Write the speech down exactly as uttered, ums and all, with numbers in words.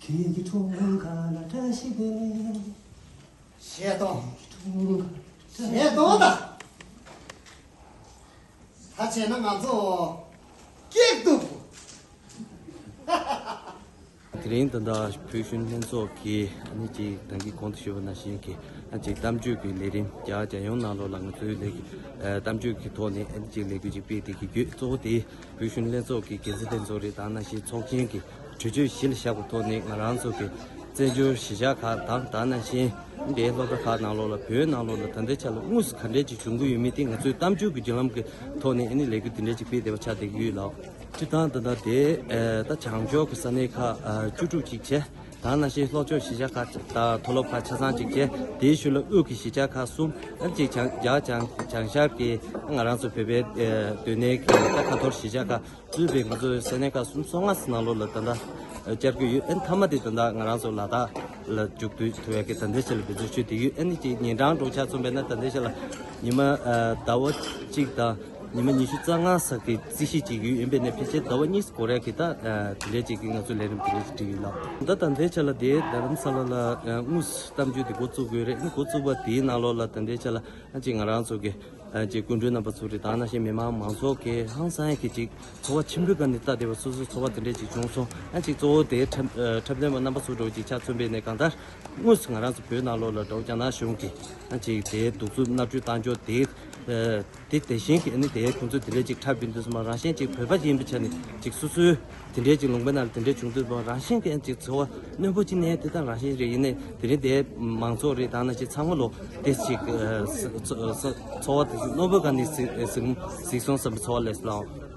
ཁྱེད་ཀྱི་འཁྲུངས་སྐར་ལ་བཀྲ་ཤིས་བདེ་ལེགས། བཤད་གཏོང་། ཁྱེད་ཀྱི་འཁྲུངས་སྐར་བཤད་གཏོང་ད། ད་བྱས་ན་ང་ཚོ་སྐྱིད་སྡུག་དེ་རིང་ད་ལྟ་བོད་གཞོན་ལྷན་ཚོགས་ཀྱིས་ཨ་ནི་ཅིག་ད་གིན་གོང་དུ་ཞུས་པ་ནང་བཞིན་གྱི་ཨ་ཅིག་གཏམ་བརྗོད་ཀྱི་ལས་རིམ་རྒྱ་རྒྱལ་ཡོངས་ནང་ལོགས་ལ་ང་ཚོའི་ལས་ཀྱི་ཨ་གཏམ་བརྗོད་ཀྱི་ཐོག་ནས་ཨ་ནི་ཅིག་ལས་འགུལ་ཅིག་སྤེལ་བསྡད་ཀྱི་ཡོད། གཙོ་བོ་དེ་བོད་གཞོན་ལྷན་ཚོགས་ཀྱི་འགན་འཛིན་ལྷན་ཚོགས་རེད། ད་ནང་བཞིན་ཚོགས་ཆེན་གྱི་གྲོས་ཆོད་གཞི་ལ་བཞག་པའི་ཐོག་ནས་ང་རང་ཚོ་གི་བཙན་བྱོལ་གཞིས་ཆགས་ཁག་དང་ད་ནང་བཞིན་འདིའི་སློབ་གྲྭ་ཁག་ནང་ལོགས་ལ་བོད་ནང་ལོགས་ལ་ད་ལྟའི་ཆ་ལ་དངོས་སུ་ག་འདྲས་ཅིག་བྱུང་གི་ཡོད་མེད་དེ་ང་ཚོའི་གཏམ་བརྗོད་ཀྱི་བརྒྱུད་ལམ་གྱི་ཐོག་ནས་ཨ་ནི་ལས་འགུལ་དེ་འདྲས་ཅིག་སྤེལ་བསྡད་པ་ཆགས་བསྡད་ཀྱི་ཡོད་ལགས། སྤྱིར་བཏང་ད་ལྟ་དེ་ཨ་ད་བྱང་ཕྱོགས་ཀྱི་ས་གནས་ཁག་ཨ་བཅུ་དྲུག་ཅིག་བྱས། ད་ནང་བཞིན་ལྷོ་ཕྱོགས་གཞིས་ཆགས་ཁག་དང་མཐོ་སློབ་ཁག་ཆ་ཚང་གཅིག་བྱས། དེའི་ཤུལ་ལ་དབུས་ཀྱི་གཞིས་ཆགས་ཁག་གསུམ། ཨ་གཅིག་བྱང་རྒྱ་བྱང་བྱང་ཤར་གྱི་ང་རང་ཚོ་བོད་པའི་ཨེ་སྡོད་གནས་ཀྱི་ད་ཁ་ཐོར་གཞིས་ཆགས་ཁག་གཙོས་པའི་ང་ཚོའི་ས་གནས་ཁག་གསུམ་སོ་ལྔ་ཙམ་ནང་ལོགས་ལ་ད་ལྟ་ཨེ་བཅར་གྱི་ཡོད། ཨ་མཐའ་མ་དེ་ད་ལྟ་ང་རང་ཚོ་ལ་དྭགས་ལ་མཇུག་བསྡུ་ཐུབ་ཡག་གི་ད་ལྟའི་ཆ་ལ་འབད་བརྩོན་བྱེད་བསྡད་ཡོད། ཨ་ནི་གཅིག་ཉིན་གྲངས་འགྲོ་ཆ་མཚོན་པས་ན་ད་ལྟའི་ཆ་ལ་ཉི་མ་ཨེ་ཟླ་བ་གཅིག་དང་། ཉི་མ་ཉི་ཤུ་རྩ་ལྔ་ཙམ་གྱི་རྩིས་གཞི་ཅིག་ཡོད། ཡིན་པས་ནས་ཕལ་ཆེར་ཟླ་བ་གཉིས་འགོར་ཡག་གི་ད་ཨ་དེ་འདྲས་ཅིག་གི་ང་ཚོའི་ལས་རིམ་དེ་འདྲས་ཅིག་བསྒྲིགས་ཡོད་ལགས། ད་ད་ལྟའི་ཆ་ལ་དེ་རྡ་རམ་ས་ལ་ལ་ཨ་དངོས་སུ་གཏམ་བརྗོད་དེ་འགོ་བཙུགས་དགོས་རེད། འགོ་བཙུགས་པ་དེའི་ནང་ལོགས་ལ་ད་ལྟའི་ཆ་ལ་ཨ་ཅིག་ང་རང་ཚོ་གི་ཨ་ཅིག་སྐུ་མགྲོན་རྣམ་པ་ཚོ་རེད། ད་ནང་བཞིན་མི་མང་མང་ཚོགས་ཀྱི་ཧང་སང་ཡག་གི་ཅིག་ཚོར་བ་ཆེན་པོའི་སྒང་ནས་ལྟ་བསྡད་པ་སོ་སོའི་ཚོར་བ་དེ་འདྲས་ཅིག་བྱུང་སོང་། ཨ་ཅིག་གཙོ་བོ་དེ་འཁྲབ་ཨ་འཁྲབ་སྟོན་པ་རྣམ་པ་ཚོ་འདྲ་བོ་ཅིག་ཆ་མཚོན་པས་ནས་གང་ལྟར་དངོས་སུ་ང་རང་ཚོ་བོད་ནང་ལོགས་ལ་འདྲ་བོ་རྒྱ་ནག་གཞུང་གིས་ཨ་ཅིག་དེའི་གདུག་རྩུབ་མནར་གཅོད་བཏང་ཕྱོགས་དེ། ཨ་དེ་དེ་བཞིན་གྱི་ཨ་ནི་དེའི་ཁོང་ཚོས་དེ་འདྲས་ཅིག་འཁྲབ་ཡོང་དུས་ཙམ་པ་རང་བཞིན་ཅིག་བོད་པ་ཡིན་པའི་ཆ་ནས་ཅིག་སོ་སོའི་དེ་འདྲས་ཅིག་ལུང་པའི་ནང་ལ་དེ་འདྲས་བྱུང་དུས་ཙམ་པ་རང་བཞིན་གྱི་ཨ་ཅིག་ཚོར་བ་རྣོན་པོ་ཅིག་གནས་དེ་དག་རང་བཞིན་རེད། ཡིན་ནའི་དེ་རིང་དེའི་མང་ཚོགས་རེད། ད་ནང་བཞིན་ཚང་མ་ལོ་དེ་ཅིག་ཨ་ཚོ་ཚོ་ཚོ་ཚོར་བ་དེ་ཅིག་རྣོན་པོའི་སྒང་ནས་གཟིགས་གཟིགས་གཟིགས་སོང་བསམ་པའི་ཚོར་བ་སླེབས་སོང་།